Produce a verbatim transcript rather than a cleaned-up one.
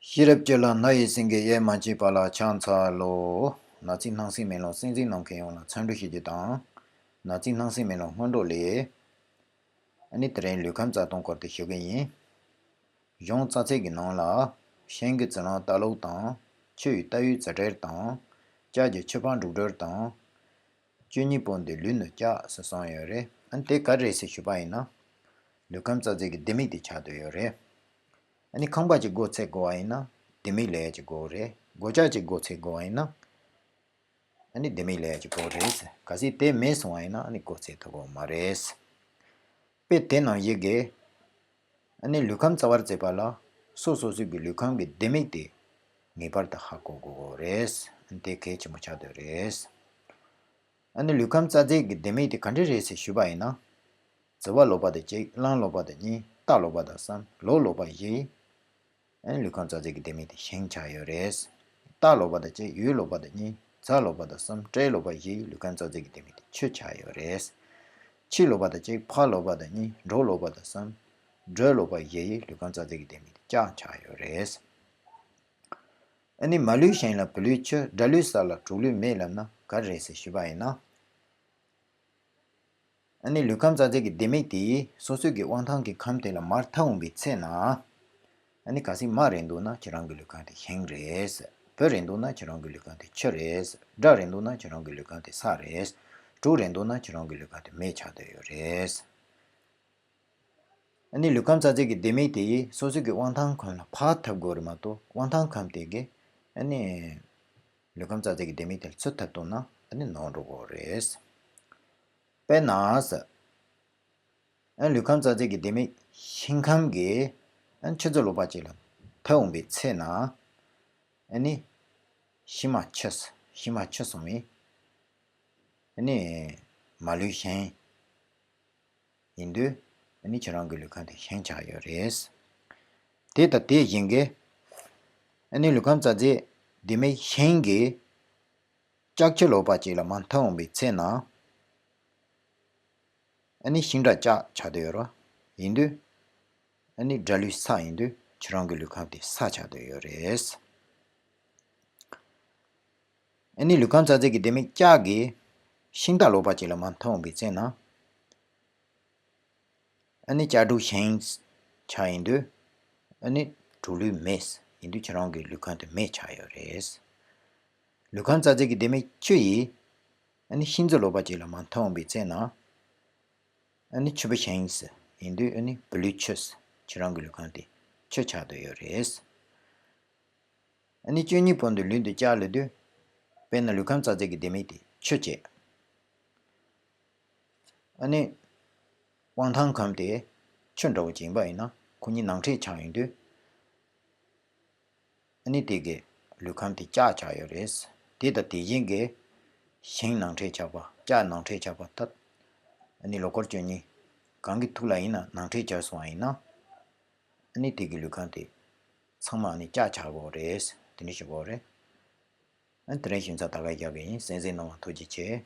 ཤེས་རབ་ཀྱི་ལམ་སྣ་ཡི་སེང་གེ་གཡེལ་མ་བྱེད་པ་ལ་ཕྱག་འཚལ་ལོ། ན་ཚིག་སྣང་སྲིད་མེ་ལོང་། སེམས་ཅན་ནམ་མཁའི་ཡུལ་ལ་འཚམས་འདྲི་ཞུ་རྒྱུ་དང་། ན་ཚིག་སྣང་སྲིད་མེ་ལོང་སྔོན་འགྲོ་ལས། ཨ་ནི་དེ་རིང་ལུས་ཁམས་རྩ་ལྟུང་སྐོར་དེ་ཞུ་གི་ཡིན། གཞུང་རྩ་ཚིག་གི་ནང་ལ། གཞན་གྱི་རྩིས་ལེན་ལྟ་ལོག་དང་། ཆུ་ཡི་ལྟ་བའི་རྩིས་བྲལ་དང་། ལྕགས་ཀྱི་མཆོད་པ་འགྲོ་གྲོལ་དང་། བཅུ་གཉིས་པོ་འདི་ལུས་ནི་ལྕགས་སུ་གསུངས་ཡོད་རེད། ཨ་ནི་དེ་ག་རེ་རེད་ཟེར་ཞུས་པ་ཡིན་ན། ལུས་ཁམས་རྩ་རྫས་ཀྱི་ལྡེ་མིག་དེ་ཆགས་བསྡད་ཡོད་རེད། ཨ་ནི་ཁང་པ་གཅིག་སྒོ་ཕྱེ་དགོས་པ་ཡིན་ན། ལྡེ་མིག་ལས་ཀྱི་སྒོ་རེད། སྒོ་ལྕགས་གཅིག་སྒོ་ཕྱེ་དགོས་པ་ཡིན་ན། ཨ་ནི་ལྡེ་མིག་ལས་ཀྱི་སྒོ་རེད། གལ་སྲིད་དེ་མེད་སོང་བ་ཡིན་ན་ཨ་ནི་སྒོ་ཕྱེ་ཐུབ་ཀྱི་མ་རེད། དཔེ་དེ་ནང་བཞིན་གྱི། ཨ་ནི་ལུས་ཁམས་རྩ་བར་བྱེད་པ་ལ། སོ་སོ་སོའི་གི་ལུས་ཁམས་ཀྱི་ལྡེ་མིག་དེ་ངེས་པར་དུ་ཧ་གོ་དགོས་རེད། ཨ་ནི་དེ་གལ་ཆེན་པོ་ཆགས་བསྡད་རེད། ཨ་ནི་ལུས་ཁམས་རྩ་རྫས་ཀྱི་ལྡེ་མིག་དེ་ག་འདྲ་རེད་ཟེར་ཞུས་པ་ཡིན་ན། བྱི་བ་ལོག་པ་དང་གཅིག་རླངས་ལོག་པ་དང་གཉིས། རྟ་ལོག་པ་དང་གསུམ། ལོ་ལོག་པ་བཞི། ཨ་ནི་ལུས་ཁམས་རྩ་རྫས་ཀྱི་ལྡེ་མིག་དེ་ཤིང་ཆགས་ཡོད་རེད། རྟ་ལོག་པ་དང་གཅིག་ཡུལ་ལོག་པ་དང་གཉིས། བྱ་ལོག་པ་དང་གསུམ། སྤྲེལ་ལོག་པ་བཞི། ལུས་ཁམས་རྩ་རྫས་ཀྱི་ལྡེ་མིག་དེ་ཆུ་ཆགས་ཡོད་རེད། ཁྱི་ལོག་པ་དང་གཅིག་ཕག་ལོག་པ་དང་གཉིས། འབྲོག་ལོག་པ་དང་གསུམ། འབྲི་ལོག་པ་བཞི་ཡི་ལུས་ཁམས་རྩ་རྫས་ཀྱི་ལྡེ་མིག་དེ་ལྕགས་ཆགས་ཡོད་རེད། ཨ་ནི་མ་ལུས་ཞིང་ལ་བུ་ལུས་ཆུ། དགྲ་ལུས་ས་ལ་གྲོགས་ལུས་མེ་ལབ་ན་ག་རེ་རེད་ཟེར་ཞུས་པ་ཡིན་ན། ཨ་ནི་ལུས་ཁམས་རྩ་རྫས་ཀྱི་ལྡེ་མིག་དེ་སོ་སོའི་གི་དབང་ཐང་གི་ཁམས་དེ་ལ་མར་ཐལ་འོང་པའི་ཚེ་ན། ཨ་ནི་གལ་སྲིད་མ་རེད་འདུག་ན་ཁྱེད་རང་གི་ལུས་ཁམས་དེ་ཞིང་རེད། བུ་རེད་འདུག་ན་ཁྱེད་རང་གི་ལུས་ཁམས་དེ་ཆུ་རེད། དགྲ་རེད་འདུག་ན་ཁྱེད་རང་གི་ལུས་ཁམས་དེ་ས་རེད། གྲོགས་རེད་འདུག་ན་ཁྱེད་རང་གི་ལུས་ཁམས་དེ་མེ་ཆགས་བསྡད་ཡོད་རེད། ཨ་ནི་ལུས་ཁམས་རྩ་རྫས་ཀྱི་ལྡེ་མིག་དེ་ཡིས་སོ་སོའི་གི་དབང་ཐང་ཁམས་ལ་ཕར་ཐལ་དགོས་རེད་མ་གཏོགས། དབང་ཐང་ཁམས་དེ་གིས་ཨ་ནི་ལུས་ཁམས་རྩ་རྫས་ཀྱི་ལྡེ་མིག་དེ་ལ་ཚུར་ཐལ་བཏང་ན་ཨ་ནི་ནོར་འགྲོ་གི་རེད། དཔེར་ན། ཨ་ནི་ལུས་ཁམས་རྩ་རྫས་ཀྱི་ལྡེ་མིག་ཤིང་ཁམས་ཀྱི་ཨ་ནི་ཆུ་རྫི་ལོག་པ་ཅིག་ལ་ཐལ་འོང་པའི་ཚེ་ན། ཨ་ནི་ཤི་མ་འཆི། ཤི་མ་འཆི་སོང་བའི་ཨ་ནི་མ་ལུས་ཞིང་ཡིན་དུས། ཨ་ནི་ཁྱེད་རང་གི་ལུས་ཁམས་དེ་ཞིང་ཆགས་ཡོད་རེད། དེ་དང་དེ་བཞིན་གྱི། ཨ་ནི་ལུས་ཁམས་རྩ་རྫས་ལྡེ་མིག་ཤིང་གི་ལྕགས་ཆུ་ལོག་པ་ཅིག་ལ་མར་ཐལ་འོང་པའི་ཚེ་ན། ཨ་ནི་ཤིང་དགྲ་ལྕགས་ཆགས་བསྡད་ཡོད་རེད། ཡིན་དུས། ཨ་ནི་དགྲ་ལུས་ས་ཡིན་དུས་ཁྱེད་རང་གི་ལུས་ཁམས་དེ་ས་ཆགས་བསྡད་ཡོད་རེད། ཨ་ནི་ལུས་ཁམས་རྩ་རྫས་ཀྱི་ལྡེ་མིག་ལྕགས་ཀྱི་ཤིང་རྟ་ལོག་པ་ཅིག་ལ་མར་ཐལ་འོང་པའི་ཚེ་ན། ཨ་ནི་ལྕགས་སྒྲོག་ཤིང་ཆགས་ཡིན་དུས། ཨ་ནི་གྲོགས་ལུས་མེ་ཡིན་དུས་ཁྱེད་རང་གི་ལུས་ཁམས་དེ་མེ་ཆགས་ཡོད་རེད། ལུས་ཁམས་རྩ་རྫས་ཀྱི་ལྡེ་མིག་ཆུ་ཡིས། ཨ་ནི་ཤིང་རྫི་ལོག་པ་ཅིག་ལ་མར་ཐལ་འོང་པའི་ཚེ་ན། ཨ་ནི་ཆུ་བུ་ཤིང་ཡིན་དུས་ཨ་ནི་བུ་ལུས་ཆུ། ཁྱེད་རང་གི་ལུས་ཁམས་དེ་ཆུ་ཆགས་བསྡད་ཡོད་རེད། ཨ་ནི་བཅུ་གཉིས་པོ་འདི་ལུས་འདི་ལྕགས་ལབ་དུས། དཔེར་ན་ལུས་ཁམས་རྩ་རྫས་ཀྱི་ལྡེ་མིག་དེ་ཆུ་བྱས། ཨ་ནི་དབང་ཐང་ཁམས་དེ་ཆུ་འདྲ་བོ་ཅིག་ཡིན་པ་ཡིན་ན་ཁོ་གཉིས་ནང་འདྲེས་ཆགས་ཡོང་དུས། ཨ་ནི་དེ་གི་ལུས་ཁམས་དེ་ལྕགས་ཆགས་ཡོད་རེད། དེ་དང་དེ་བཞིན་གྱི་ཤིང་ནང་འདྲེས་ཆགས་པ། ལྕགས་ནང་འདྲེས་ཆགས་པ་ལྟར། ཨ་ནི་ལོ་འཁོར་བཅུ་གཉིས་གང་གི་ཐོག་ལ་ཡིན་ན་ནང་འདྲེས་ཆགས་སོང་བ་ཡིན་ན། ཨ་ནི་དེ་གི་ལུས་ཁམས་དེ་ཚང་མ་ཨ་ནི་ལྕགས་ཆགས་དགོས་རེད། དེ་འདྲ་ཞིག་དགོས་རེད། ཨ་ནི་དེ་རིང་ཞུ་མཚམས་ད་ག་རྒྱག་གི་ཡིན། གསན་གཟིགས་གནང་བ་ཐུགས་རྗེ་ཆེ།